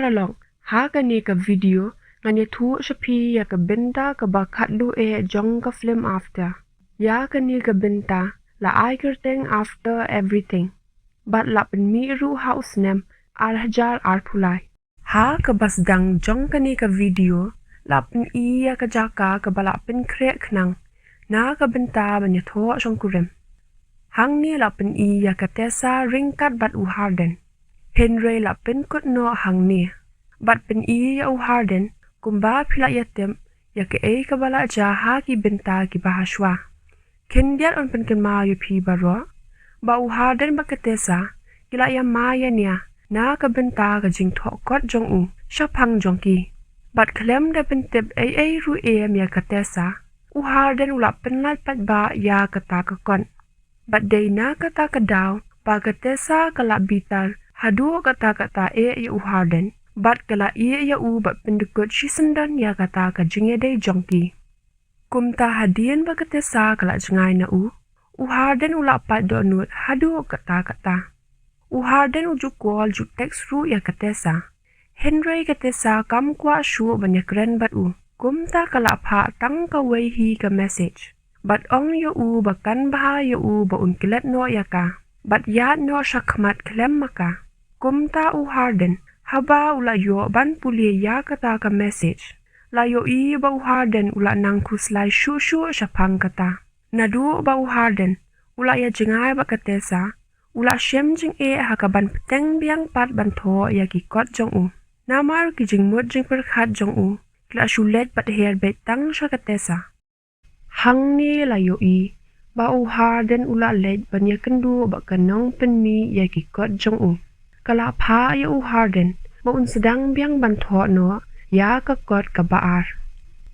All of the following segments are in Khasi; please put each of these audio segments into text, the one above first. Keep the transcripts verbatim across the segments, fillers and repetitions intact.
Paralok, ha kane ka video ngan ïathuh sha phi ïa ka bynta kaba khatduh eh jong ka film After. Ïa kane ka bynta la ai kyrteng After Everything bad la pynmih ruh ha u snem ar hajar arphew lai. Ha kaba sdang jong kane ka video la pyni ïa ka jaka kaba la pynkhreh khnang na ka bynta ban ïathoh shongkurim. Hangne la pyni ïa ka Tessa ryngkat bad u Hardin. Hynrei la pynkut noh hangne bad pyni ïa u Hardin kumba phi la ïatip ïa kaei kaba la jia ha ki bynta kiba hashwa. Khyndiat yn pynkynmaw ïa phi baroh ba u Hardin bad ka Tessa ki la ïamai ïania na ka bynta ka jingthoh kot jong u shaphang jong ki. Bad khlem da pyntip ei ei ruh em ïa ka Tessa, u Hardin u la pynlait paidbah ïa kata ka kot. Bad dei na kata ka daw ba ka Tessa ka la bitar haduh katta katta eh ïa u Hardin bad ka la ïeh ïa u bad pyndkut shisyndon ïa kata ka jingïadei jong ki. Kumta hadien ba ka Tessa ka la jngai na u, u Hardin u la pait dohnud haduh katta katta. U Hardin u ju call ju text ruh ïa ka Tessa. Hynrei ka Tessa kam kwah shuh ban ïakren bad u. Kumta ka la phah tang kawei hi ka message bad ong ïa u ba kan bha ïa u ba un klet noh ïa ka bad ïaid noh shakhmat khlem ma ka. Kumta u Hardin haba u la ïoh ban pule ïa kata ka message, la ïohi ba u Hardin u la nang khuslai shuh shuh shaphang kata. Naduh ba u Hardin u la ïajngai bad ka Tessa, u la shem jingeh ha ka ban bteng biang pat ban thoh ïa ki kot jong u. Namar ki jingmut jingpyrkhat jong u ki la shu leit bad her beit tang sha ka Tessa. Hangne la ïohi ba u Hardin u la leit ban ïakynduh bad ka nongpynmih ïa ki kot jong u. Ka la phah ïa u Hardin ba un sdang biang ban thoh noh ïa ka kot kaba ar.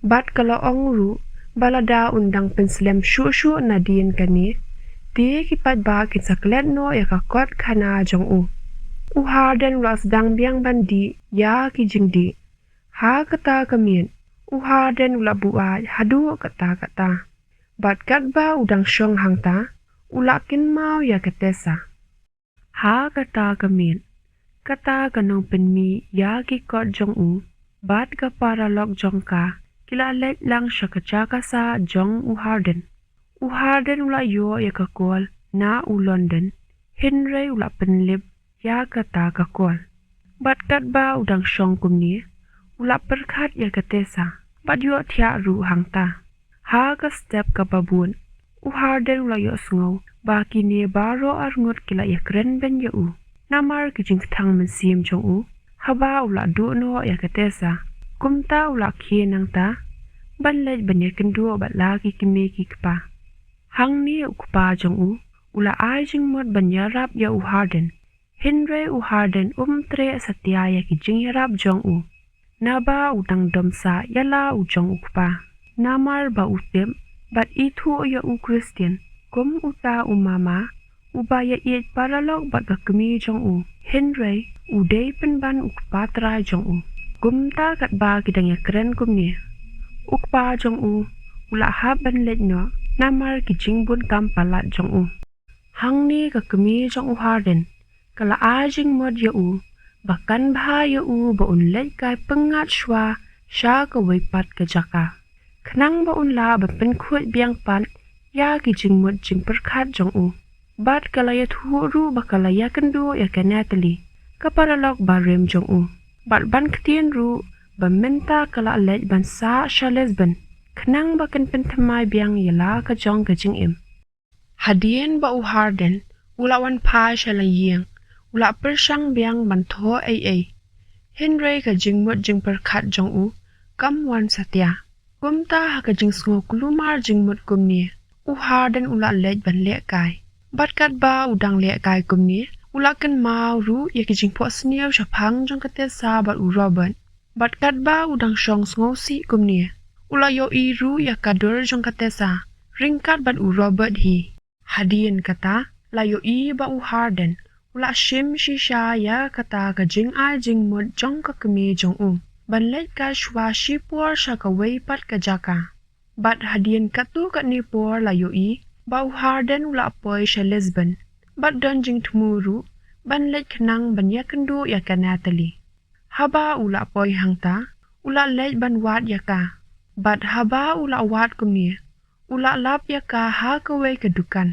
Bad ka la ong ruh ba lada un dang pynslem shuh shuh nadien kane, te ki paidbah kin sa klet noh ïa ka kot khana jong u. U Hardin u la sdang biang ban dih ïa ki jingdih. Ha kata ka miet u Hardin u la buaid haduh katta katta. Bad katba u dang shong hangta, u la kynmaw ïa ka Tessa. Ha kata ka miet kata ka nongpynmih ïa ki kot jong u bad ka paralok jong ka ki la leit lang sha ka jaka sah jong u Hardin. U Hardin u la ïoh ïa ka call na u London, hynrei u la pynlip ïa kata ka call. Bad katba u dang shong kumne, u la pyrkhat ïa ka Tessa bad ïohthiah ruh hangta. Ha ka step kaba bud, u Hardin u la ïohsngew ba kine baroh arngut ki la ïakren beiñ ïa u. Namar ki jingkthang mynsiem jong u, haba u la duh noh ïa ka Tessa, kumta u la khie nangta ban leit ban ïakynduh bad la ki kmie ki kpa. Hangne u kpa jong u u la ai jingmut ban ïarap ïa u Hardin. Hynrei u Hardin um treh satia ïa ki jingïarap jong u. Naba u dang dom sah ïa la u jong u kpa. Namar ba u tip bad ithuh ïa u Christian kum uta u mama uba ïaieit paralok bad ka kmie jong u. Hynrei u dei pynban u kpa trai jong u. Kumta katba ki dang ïakren kumne, u kpa jong u u la hap ban leit noh namar ki jingbun kam palat jong u. Hangne ka kmie jong u Hardin ka la ai jingmut ïa u ba kan bha ïa u ba un leit kai pyngngad shuwa sha kawei pat ka jaka, khnang ba un lah ban pynkhuid biang pat ïa ki jingmut jingpyrkhat jong u. Bad ka la ïathuh ruh ba ka la ïakynduh ïa ka Natalie, ka paralok barim jong u, bad ban ktien ruh ba mynta ka la leit ban sah sha Lisbon, khnang ba kan pynthymmai biang ïa la ka jong ka jingim. Hadien ba u Hardin u la wan phai sha la ïing, u la pyrshang biang ban thoh ei ei. Hynrei ka jingmut jingpyrkhat jong u kam wan satia. Kumta ha ka jingsngew kulmar jingmut kumne, u Hardin u la leit ban lehkai. Bad katba u dang lehkai kumne, u la kynmaw ruh ïa ki jingphohsniew shaphang jong ka Tessa bad u Robert. Bad katba u dang shong sngewsih kumne, u la ïohi ruh ïa ka dur jong ka Tessa ryngkat bad u Robert hi. Hadien kata la ïohi ba u Hardin u la shim shisha ïa kata ka jingai jingmut jong ka kmie jong u ban leit kai shuwa shipor sha kawei pat ka jaka. Bad hadien katto katne por la ïohi ba u Hardin u la poi sha Lisbon bad don jingthmu ruh ban leit khnang ban ïakynduh ïa ka Natalie. Haba u la poi hangta, u la leit ban wad ïa ka. Bad haba u la wad kumne, u la lap ïa ka ha kawei ka dukan.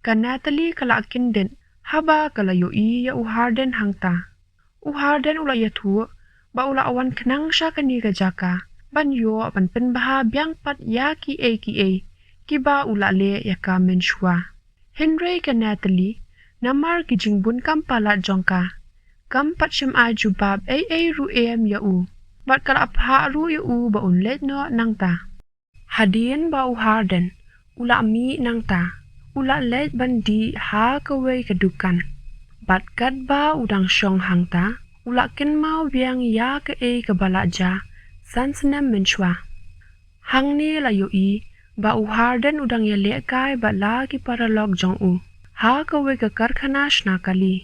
Ka Natalie ka la kyndit haba ka la ïohi ïa u Hardin hangta. U Hardin u la ïathuh ba u la wan khnang sha kane ka jaka ban ïoh ban pynbha biang pat ïa kiei kiei kiba u la leh ïa ka mynshuwa. Hynrei ka Natalie, namar ki jingbun kam palat jong ka, kam pat shym ai jubab ei ei ruh em ïa u. Bad ka la phah ruh ïa u ba un leit noh nangta. Hadien ba u Hardin u la mih nangta, u la leit ban dih ha kawei ka dukan. Bad katba u dang shong hangta, u la kynmaw biang ïa kaei kaba la jia san snem mynshuwa. Hangne la ïohi ba u Hardin u dang ïalehkai bad la ki paralok jong u ha kawei ka karkhana shna kali.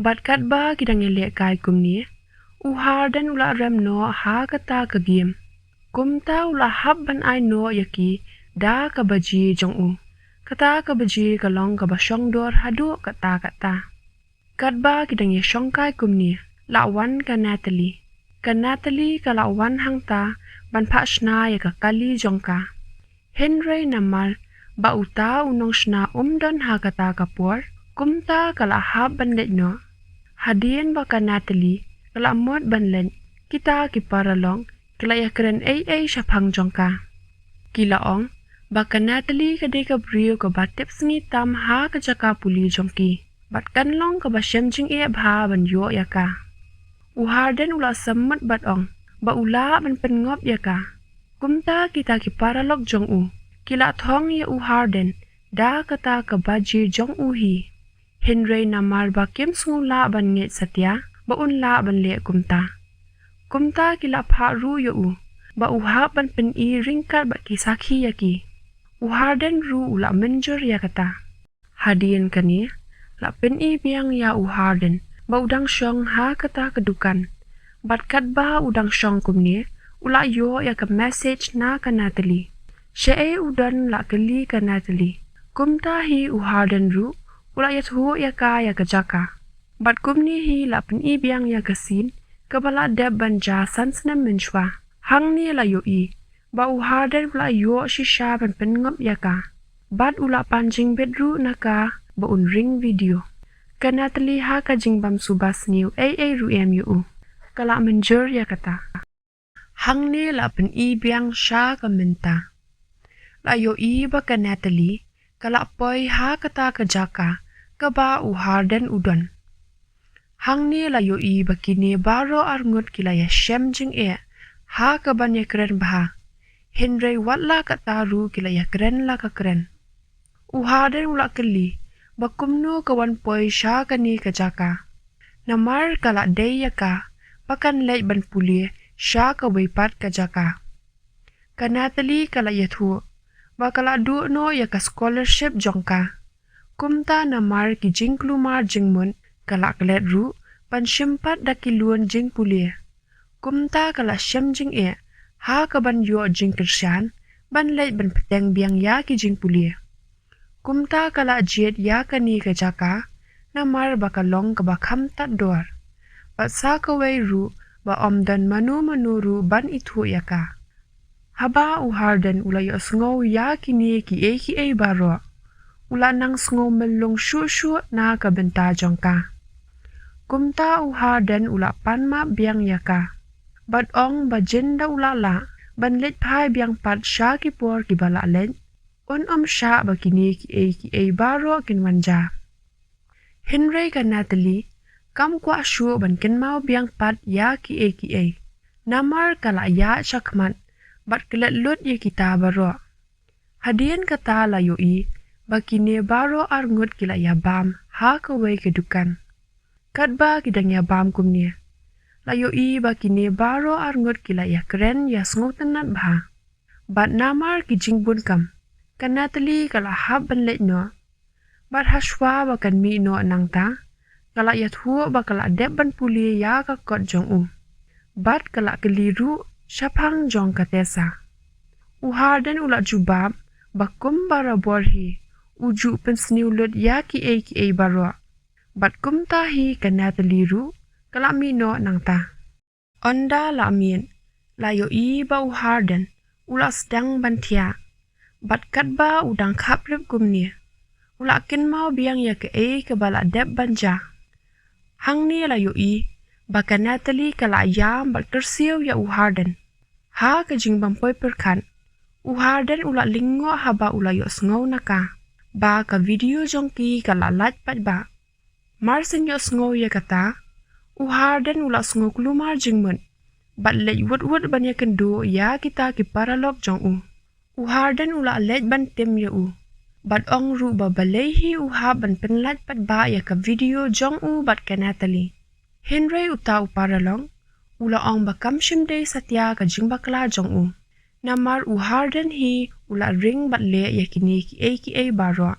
Bad katba ki dang ïalehkai kumne, u Hardin u la rem noh ha kata ka game. Kumta u la hap ban ai noh ïa ki da ka baji jong u. Kata ka baji ka long kaba shong dor haduh katta katta. Katba ki dang ïashongkai kumne, la wan ka Natalie. Ka Natalie ka la wan hangta ban phah shna ïa ka kali jong ka. Hynrei namar ba uta u nongshna um don ha kata ka por, kumta ka la hap ban leit noh. Hadien ba ka Natalie ka la mut ban leit, kita ki paralok ki la ïakren ei ei shaphang jong ka. Ki la ong ba ka Natalie ka dei ka briew kaba tip sngi tam ha ka jaka pule jong ki. Bad kan long kaba shem jingeh bha ban ïoh ïa ka. U Hardin u la symut bad ong ba u lah ban pynngop ïa ka. Kumta kita ki paralok jong u ki la thong ïa u Hardin da kata ka baji jong u hi. Hynrei namar ba kim sngew lah ban ngeit satia ba un lah ban leh kumta. Kumta ki la phah ruh ïa u ba u hap ban pyni ryngkat bad ki sakhi ïa ki. U Hardin ruh u la mynjur ïa kata. Hadien kane, la pyni biang ïa u Hardin ba u dang shong ha kata ka dukan. Bad katba u dang shong kumne, u la ïoh ïa ka message na ka Natalie. Shaei u don, la kylli ka Natalie. Kumta hi u Hardin ruh u la ïathuh ïa ka ïa ka jaka. Bad kumne hi la pyni biang ïa ka scene kaba la dep ban jia san snem mynshuwa. Hangne la ïohi ba u Hardin u la ïoh shisha ban pynngop ïa ka. Bad u la pan jingbit ruh na ka ba un ring video. Ka Natalie ha ka jingbym suba sniew ei ei ruh em ïa u. Ka la mynjur ïa kata. Hangne la pyni biang sha ka mynta. La ïohi ba ka Natalie ka la poi ha kata ka jaka kaba u Hardin u don. Hangne la ïohi ba kine baroh arngut ki la ïashem jingeh ha kaban ïakren bha. Hynrei wat la katta ruh ki la ïakren la ka kren. U Hardin u la kylli ba kumno ka wan poi sha kane ka jaka. Namar ka la dei ïa ka ba kan leit ban pule sha kawei pat ka jaka. Ka Natalie ka la ïathuh ba ka la duh noh ïa ka scholarship jong ka. Kumta namar ki jingkulmar jingmut ka la klet ruh ban shim pat da ki loan jingpule. Kumta ka la shem jingeh ha kaban ïoh jingkyrshan ban leit ban bteng biang ïa ki jingpule. Kumta ka la jied ïa kane ka jaka namar ba ka long kaba kham tad dor. Bad sa kawei ruh ba ym don mano mano ruh ban ithuh ïa ka. Haba u Hardin u la ïohsngew ïa kine kiei kiei baroh, u la nang sngew myllung shuh shuh na ka bynta jong ka. Kumta u Hardin u la pan map biang ïa ka. Bad ong ba jin da u la lah ban leit phai biang pat sha ki por kiba la leit, un ym shah ba kine kiei kiei baroh kin wan jia. Hynrei ka Natalie kam kwah shuh ban kynmaw biang pat ïa kiei kiei. Namar ka la ïaid shakhmat bad klet lut ïa kita baroh. Hadien kata la ïohi ba kine baroh arngut ki la ïabam ha kawei ka dukan. Katba ki dang ïabam kumne, la ïohi ba kine baroh arngut ki la ïakren ïasngewtynnat bha. Bad namar ki jingbun kam, ka Natalie ka la hap ban leit noh. Bad hashwa ba kan mih noh nangta, ka la ïathuh ba ka la dep ban pule ïa ka kot jong u. Bad ka la kylli ruh shaphang jong ka Tessa. U Hardin u la jubab ba kum barabor hi, u ju pynsniew lut ïa kiei kiei baroh. Bad kumta hi ka Natalie ruh ka la mih noh nangta. Ynda la miet, la ïohi ba u Hardin u la sdang ban thiah. Bad katba u dang khaprip kumne, u la kynmaw biang ïa kaei kaba la dep ban jia. Hangne la ïohi ba ka Natalie ka la ïam bad kyrsiew ïa u Hardin. Ha ka jingbym poi pyrkhat, u Hardin u la lyngngoh haba u la ïohsngew na ka ba ka video jong ki ka la lait paidbah. Mar shen ïohsngew ïa kata, u Hardin u la sngew kulmar jingmut bad leit wut wut ban ïakynduh ïa kita ki paralok jong u. U Hardin u la leit ban tim ïa u bad ong ruh ba balei hi u hap ban pynlait paidbah ïa ka video jong u bad ka Natalie. Hynrei uta u paralok u la ong ba kam shym dei satia ka jingbakla jong u, namar u Hardin hi u la ring bad leh ïa kine kiei kiei baroh.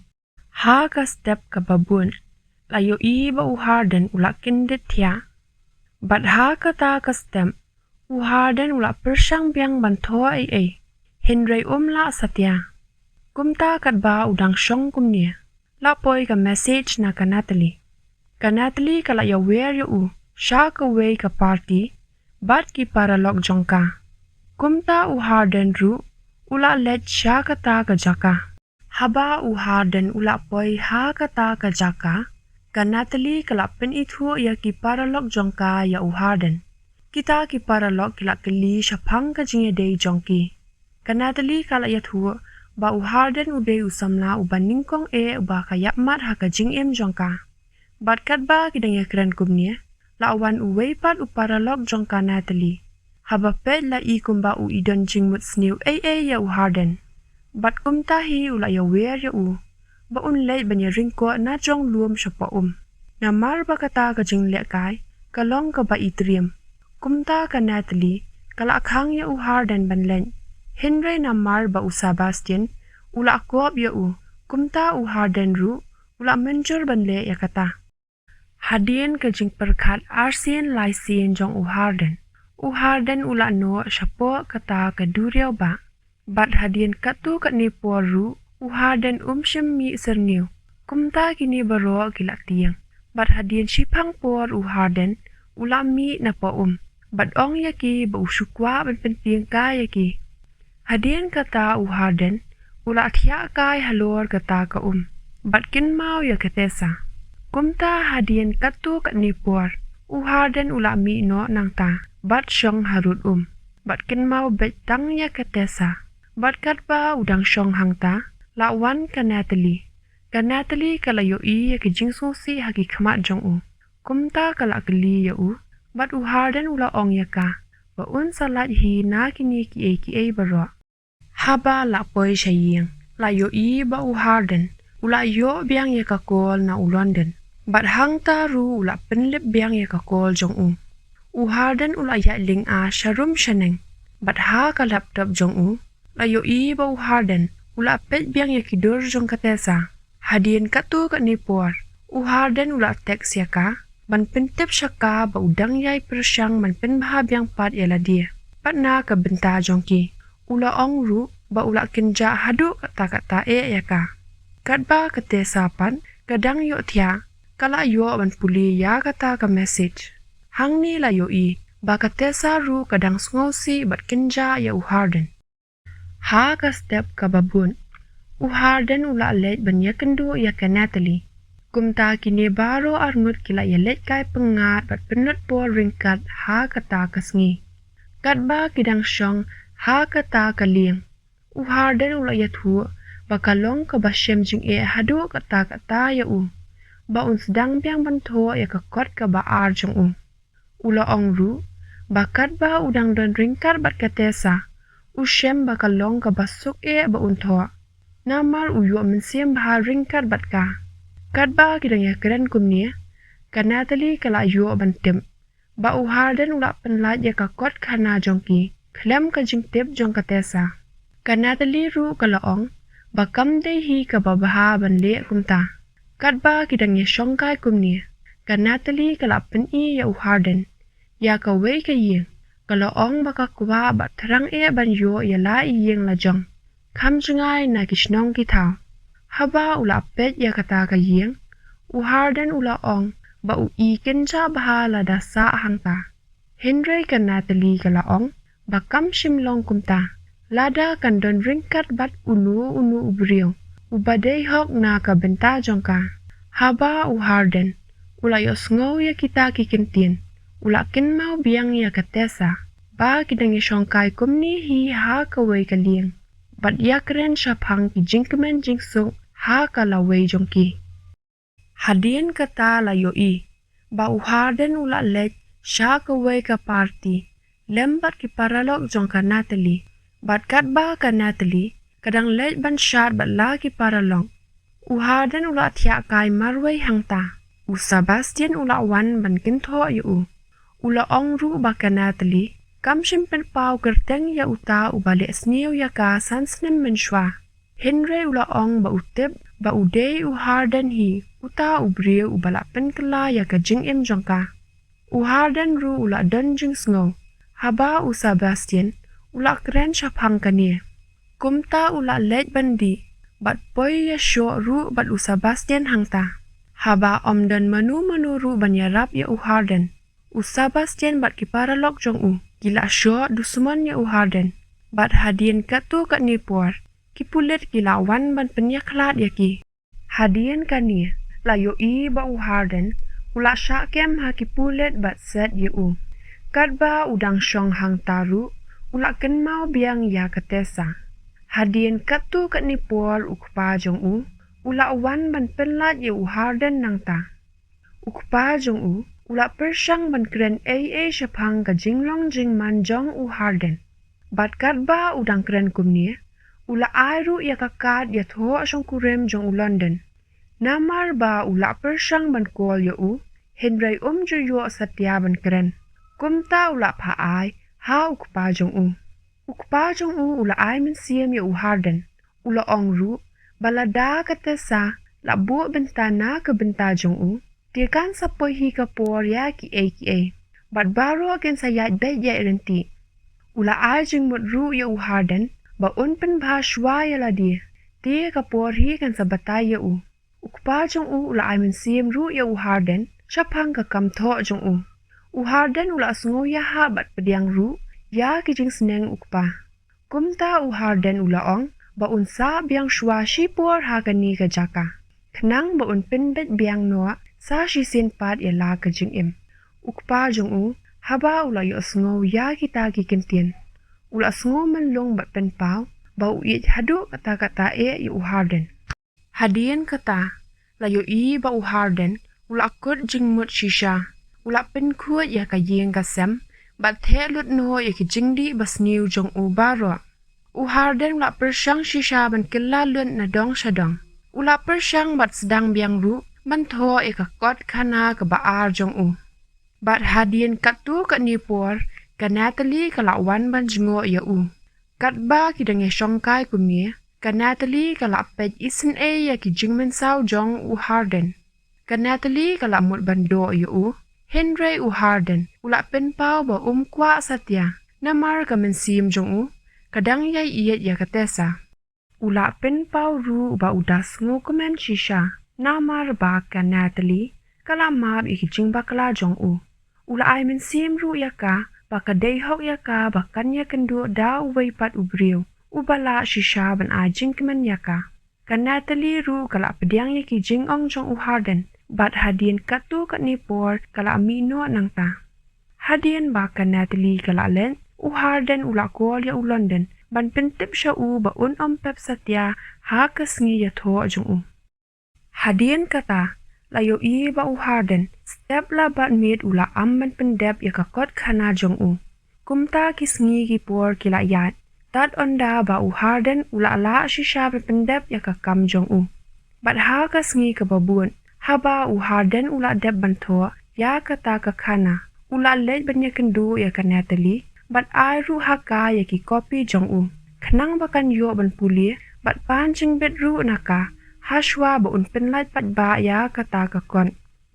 Ha ka step kaba bud, la ïohi ba u Hardin u la kyndit thiah. Bad ha kata ka step, u Hardin u la pyrshang biang ban thoh ei ei, hynrei um lah satia. Kumta katba u dang shong kumne, la poi ka message na ka Natalie. Ka Natalie ka la ïawer ïa u sha kawei ka party bad ki paralok jong ka. Kumta u Hardin ruh u la leit sha kata ka jaka. Haba u Hardin u la poi ha kata ka jaka, ka Natalie ka la pynithuh ïa ki paralok jong ka ïa u Hardin. Kita ki paralok ki la kylli shaphang ka jingïadei jong ki. Ka Natalie ka la ïathuh ba u Hardin u dei u samla uba nyngkong eh uba ka ïapmat ha ka jingim jong ka. Bad katba ki dang ïakren kumne, la wan uwei pat u paralok jong ka Natalie. Haba peit la i kumba u i don jingmut sniew ei ei ïa u Hardin. Bad kumta hi u la ïawer ïa u ba un leit ban ïaryngkoh na jong lum shapoh um. Namar ba kata ka jinglehkai ka long kaba i triem. Kumta ka Natalie ka la khang ïa u Hardin ban leit. Hynrei namar ba u Sebastian u la kop ïa u, kumta u Hardin ruh u la mynjur ban leh ïa kata. Hadien ka jingpyrkhat arsien laisien jong u Hardin, u Hardin u la noh shapoh kata ka duriaw bah. Bad hadien katto katne por ruh u Hardin um shym mih syrngiew. Kumta kine baroh ki la tieng. Bad hadien shiphang por u Hardin u la mih napoh um. Bad ong ïa ki ba u shu kwah ban pyntieng kai ïa ki. Hadien kata u Hardin u la thiah kai halor kata ka um bad kynmaw ïa ka Tessa. Kumta hadien katto katne por u Hardin u la mih noh nangta bad shong harud um bad kynmaw beit tang ïa ka Tessa. Bad katba u dang shong hangta, la wan ka Natalie. Ka Natalie ka la ïohi ïa ka jingsngewsih ha ki khmat jong u. Kumta ka la kylli ïa u bad u Hardin u la ong ïa ka ba un sa lait hi na kine kiei kiei baroh. Haba la poi sha ïing, la ïohi ba u Hardin u la ïoh biang ïa ka call na u London. Bad hangta ruh u la pynlip biang ïa ka call jong u. U Hardin u la ïaid lynga sharum shaneng. Bad ha ka laptop jong u, la ïohi ba u Hardin u la peit biang ïa ki dur jong ka Tessa. Hadien katto katne por, u Hardin u la text ïa ka ban pyntip sha ka ba u dang ïai pyrshang ban pynbha biang pat ïa lade bad na ka bynta jong ki. U la ong ruh ba u la kynjah haduh katta katta eh ïa ka. Katba ka Tessa pat ka dang ïoh thiah, ka la ïoh ban pule ïa kata ka message. Hangne la ïohi ba ka Tessa ruh ka dang sngewsih bad kynjah ïa u Hardin. Ha ka step kaba bud, u Hardin u la leit ban ïakynduh ïa ka Natalie. Kumta kine baroh arngut ki la ïaleit kai pyngngad bad pynlut por ryngkat ha kata ka sngi. Katba ki dang shong ha kata ka lieng, u Hardin u la ïathuh ba ka long kaba shem jingeh haduh katta katta ïa u, ba un sdang biang ban thoh ïa ka kot kaba ar jong u. U la ong ruh ba katba u dang don ryngkat bad ka Tessa, u shem ba ka long kaba suk eh ba un thoh, namar u ïoh mynsiem bha ryngkat bad ka. Katba ki dang ïakren kumne, ka Natalie ka la ïoh ban tip ba u Hardin u la pynlait ïa ka kot khana jong ki khlem ka jingtip jong ka Tessa. Ka Natalie ruh ka la ong ba kam dei hi kaba bha ban leh kumta. Katba ki dang ïashong kai kumne, ka Natalie ka la pyni ïa u Hardin ïa kawei ka ïing. Ka la ong ba ka kwah bad thrang eh ban ïoh ïa la i ïing la jong, kham jngai na ki shnong ki thaw. Haba u la peit ïa kata ka ïing, u Hardin u la ong ba u i kynjah bha lada sah hangta. Hynrei ka Natalie ka la ong ba kam shym long kumta. Lada kan don ryngkat bad uno uno u briew uba dei hok na ka bynta jong ka. Haba u Hardin u la ïohsngew ïa kita ki kyntien, u la kynmaw biang ïa ka Tessa ba ki dang ïashongkai kumne hi ha kawei ka lieng bad ïakren shaphang ki jingkmen jingsuk ha ka lawei jong ki. Hadien kata la ïohi ba u Hardin u la leit sha kawei ka party lem bad ki paralok jong ka Natalie. Bad katba ka Natalie ka dang leit ban shad bad la ki paralok, u Hardin u la thiah kai marwei hangta. U Sebastian u la wan ban kynthoh ïa u. U la ong ruh ba ka Natalie kam shym pynpaw kyrteng ïa uta uba leh sniew ïa ka san snem mynshuwa. Hynrei u la ong ba u tip ba u dei u Hardin hi uta u briew uba la pynkylla ïa ka jingim jong ka. U Hardin ruh u la don jingsngew haba u Sebastian u la kren shaphang kane. Kumta u la leit ban dih bad poi ïashoh ruh bad u Sebastian hangta. Haba ym don mano mano ruh ban ïarap ïa u Hardin, u Sebastian bad ki paralok jong u ki la shoh dusmon ïa u Hardin. Bad hadien katto katne por ki pulit ki la wan ban pynïakhlad ïa ki. Hadien kane la ïohi ba u Hardin u la shah kem ha ki pulit bad set ïa u. Katba u dang shong hangta ruh u la kynmaw biang ïa ka Tessa. Hadien katto katne por u kpa jong u u la wan ban pynlait ïa u Hardin nangta. U kpa jong u u la pyrshang ban kren ei ei shaphang ka jinglong jingman jong u Hardin. Bad katba u dang kren kumne, u la ai ruh ïa ka kad ïathoh shongkurim jong u London. Namar ba u la pyrshang ban call ïa u, hynrei um ju ïoh satia ban kren. Kumta u la phah ai ha u kpa jong u. U kpa jong u u la ai mynsiem ïa u Hardin. U la ong ruh ba lada ka Tessa la buh bynta na ka bynta jong u, te kan sa poi hi ka por ïa kiei kiei. Bad baroh kin sa ïaid beit ïaid ryntih. U la ai jingmut ruh ïa u Hardin ba un pynbha shuwa ïa lade, te ka por hi kan sa batai ïa u. U kpa jong u u la ai mynsiem ruh ïa u Hardin shaphang ka kam thoh jong u. U Hardin u la sngew ïahap bad pdiang ruh ïa ki jingsneng u kpa. Kumta u Hardin u la ong ba un sah biang shuwa shipor ha kane ka jaka, khnang ba un pynbeit biang noh sa shisien pat ïa la ka jingim. U kpa jong u, haba u la ïohsngew ïa kita ki kyntien, u la sngew mynlung bad pynpaw ba u ïeit haduh katta katta eh ïa u Hardin. Hadien kata la ïohi ba u Hardin u la kut jingmut shisha, u la pynkhuid ïa ka ïing ka sem bad theh lut noh ïa ki jingdih basniew jong u baroh. U Hardin u la pyrshang shisha ban kylla lut na dong sha dong. U la pyrshang bad sdang biang ruh ban thoh ïa ka kot khana kaba ar jong u. Bad hadien katto katne por ka Natalie ka la wan ban jngoh ïa u. Katba ki dang ïashongkai kumne, ka Natalie ka la peit isynei ïa ki jingmynsaw jong u Hardin. Ka Natalie ka la mut ban doh ïa u, hynrei u Hardin u la pynpaw ba um kwah satia, namar ka mynsiem jong u ka dang ïai ïeit ïa ka Tessa. U la pynpaw ruh ba u da sngewkmen shisha namar ba ka Natalie ka la map ïa ki jingbakla jong u. U la ai mynsiem ruh ïa ka ba ka dei hok ïa ka ba kan ïakynduh da uwei pat u briew uba lah shisha ban ai jingkmen ïa ka. Ka Natalie ruh ka la pdiang ïa ki jingong jong u Hardin bad hadien katto katne por ka la mih noh nangta. Hadien ba ka Natalie ka la leit, u Hardin u la call ïa u London ban pyntip sha u ba un ym pep satia ha ka sngi ïathoh jong u. Hadien kata la ïohi ba u Hardin step la bad miet u la am ban pyndep ïa ka kot khana jong u. Kumta ki sngi ki por ki la ïaid, tad ynda ba u Hardin u la lah shisha ban pyndep ïa ka kam jong u. Bad ha ka sngi kaba bud, haba u Hardin u la dep ban thoh ïa kata ka khana, u la leit ban ïakynduh ïa ka Natalie bad ai ruh ha ka ïa ki kopi jong u, khnang ba kan ïoh ban pule bad pan jingbit ruh na ka, ha shuwa ba un pynlait pat ba ïa kata ka kot.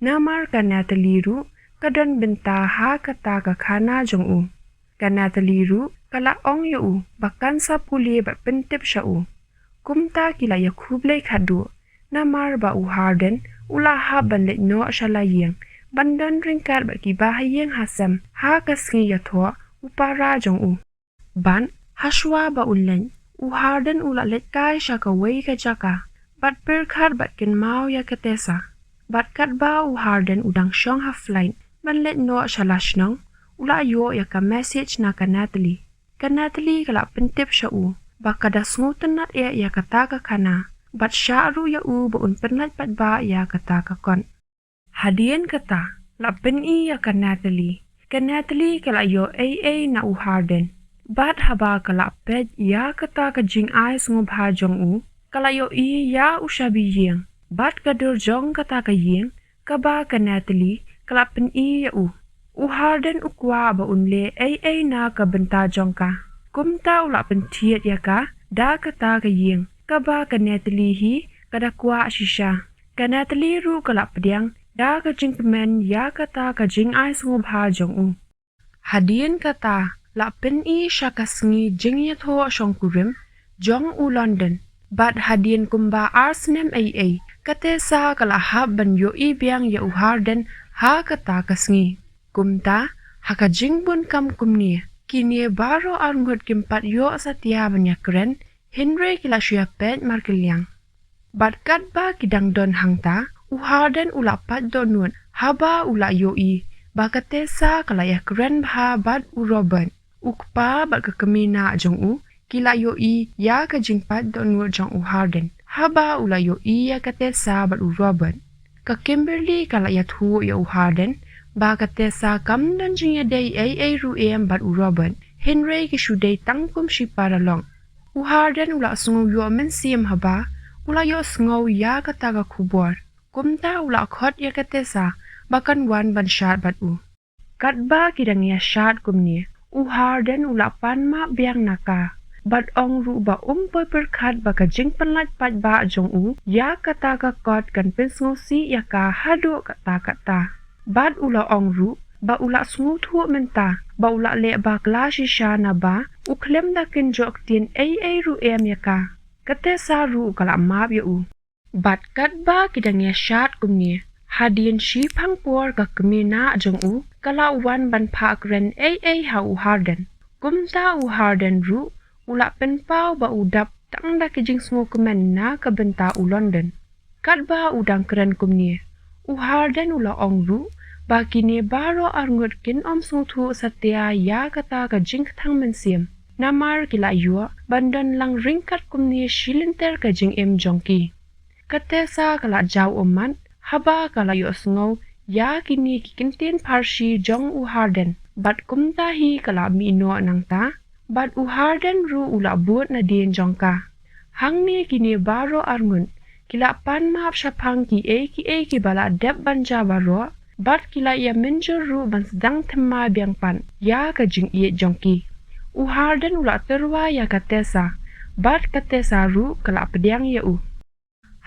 Namar ka Natalie ruh ka don bynta ha kata ka khana jong u. Ka Natalie ruh ka la ong ïa u ba kan sa pule bad pyntip sha u. Kumta ki la ïakhublei khatduh, namar ba u Hardin u la hap ban leit noh sha la ïing ban don ryngkat bad ki bahaïing hasem ha ka sngi ïathoh u para jong u. Bad hashwa ba un leit, u Hardin u la leit kai sha kawei ka jaka bad pyrkhat bad kynmaw ïa ka Tessa. Bad katba u Hardin u dang shong ha flight ban leit noh sha la shnong, u la ïoh ïa ka message na ka Natalie. Ka Natalie ka la pyntip sha u ba ka da sngewtynnad eh ïa kata ka khana bad shah ruh ïa u ba un pynlait paidbah ïa kata ka kot. Hadien kata, la pyni ïa ka Natalie. Ka Natalie ka la ïoh ei ei na u Hardin. Bad haba ka la peit ïa kata ka jingai sngewbha jong u, ka la ïohi ïa u shabi ïing bad ka dur jong kata ka ïing kaba ka Natalie ka la pyni ïa u. U Hardin u kwah ba un leh ei ei na ka bynta jong ka. Kumta u la pynthied ïa ka da kata ka ïing kaba ka Natalie hi ka da kwah shisha. Ka Natalie ruh ka la pdiang da ka jingkmen ïa kata ka jingai sngewbha jong u. Hadien kata, la pyni sha ka sngi jingïathoh shongkurim jong u London. Bad hadien kumba ar snem ei ei, ka Tessa ka la hap ban ïohi biang ïa u Hardin ha kata ka sngi. Kumta, ha ka jingbun kam kumne, kine baroh arngut kim pat ïoh satia ban ïakren, hynrei ki la shu ïapeit markylliang. Bad katba ki dang don hangta, u Hardin u la pait dohnud haba u la ïohi ba ka Tessa ka la ïakren bha bad u Robert. U kpa bad ka kmie nah jong u ki la ïohi ïa ka jingpait dohnud jong u Hardin haba u la ïohi ïa ka Tessa bad u Robert. Ka Kimberly ka la ïathuh ïa u Hardin ba ka Tessa kam don jingïadei ei ei ruh em bad u Robert, hynrei ki shu dei tang kum shi paralok. U Hardin u la sngew ïoh mynsiem haba u la ïohsngew ïa kata ka khubor. Kumta u la khot ïa ka Tessa ba kan wan ban shad bad u. Katba ki dang ïashad kumne, u Hardin u la pan map biang na ka bad ong ruh ba um poi pyrkhat ba ka jingpynlait paidbah jong u ïa kata ka kot kan pynsngewsih ïa ka haduh katta katta. Bad u la ong ruh ba u la sngewthuh mynta ba u la leh bakla shisha naba u khlem da kynjoh ktien ei ei ruh em ïa ka. Ka Tessa ruh ka la map ïa u. Bad katba ki dang ïashad kumne, hadien shiphang por ka kmie nah jong u ka la wan ban phah kren ei ei ha u Hardin. Kumta u Hardin ruh u la pynpaw ba u dap tang da ki jingsngewkmen na ka bynta u London. Katba u dang kren kumne, u Hardin u la ong ruh ba kine baroh arngut kin ym sngewthuh satia ïa kata ka jingkthang mynsiem. Namar ki la ïoh ban don lang ryngkat kumne shi lynter ka jingim jong ki. Ka Tessa ka la jaw ummat haba ka la ïohsngew ïa kine ki kyntien pharshi jong u Hardin bad kumta hi ka la mih noh nangta. Bad u Hardin ruh u la bud nadien jong ka. Hangne kine baroh arngut ki la pan map shaphang kiei kiei kiba la dep ban jia baroh bad ki la ïa mynjur ruh ban sdang thma biang pat ïa ka jingïeit jong ki. U Hardin u la tyrwa ïa ka Tessa bad ka Tessa ruh ka la pdiang ïa u.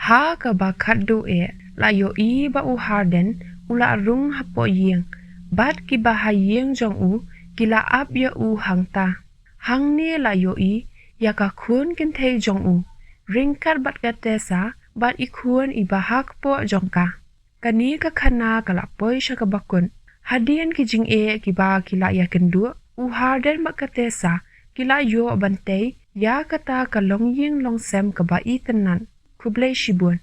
Ha kaba khatduh eh la ïohi ba u Hardin u la rung hapoh ïing bad kiba ha ïing jong u ki la ap ïa u hangta. Hangne la ïohi ïa ka khun kynthei jong u ryngkat bad ka Tessa bad i khun iba ha kpoh jong ka. Kane ka khana ka la poi sha kaba kut. Hadien ki jingeh kiba ki la ïakynduh, u Hardin bad ka Tessa ki la ïoh ban tei ïa kata ka longïing longsem kaba itynnad. Khublei shibun.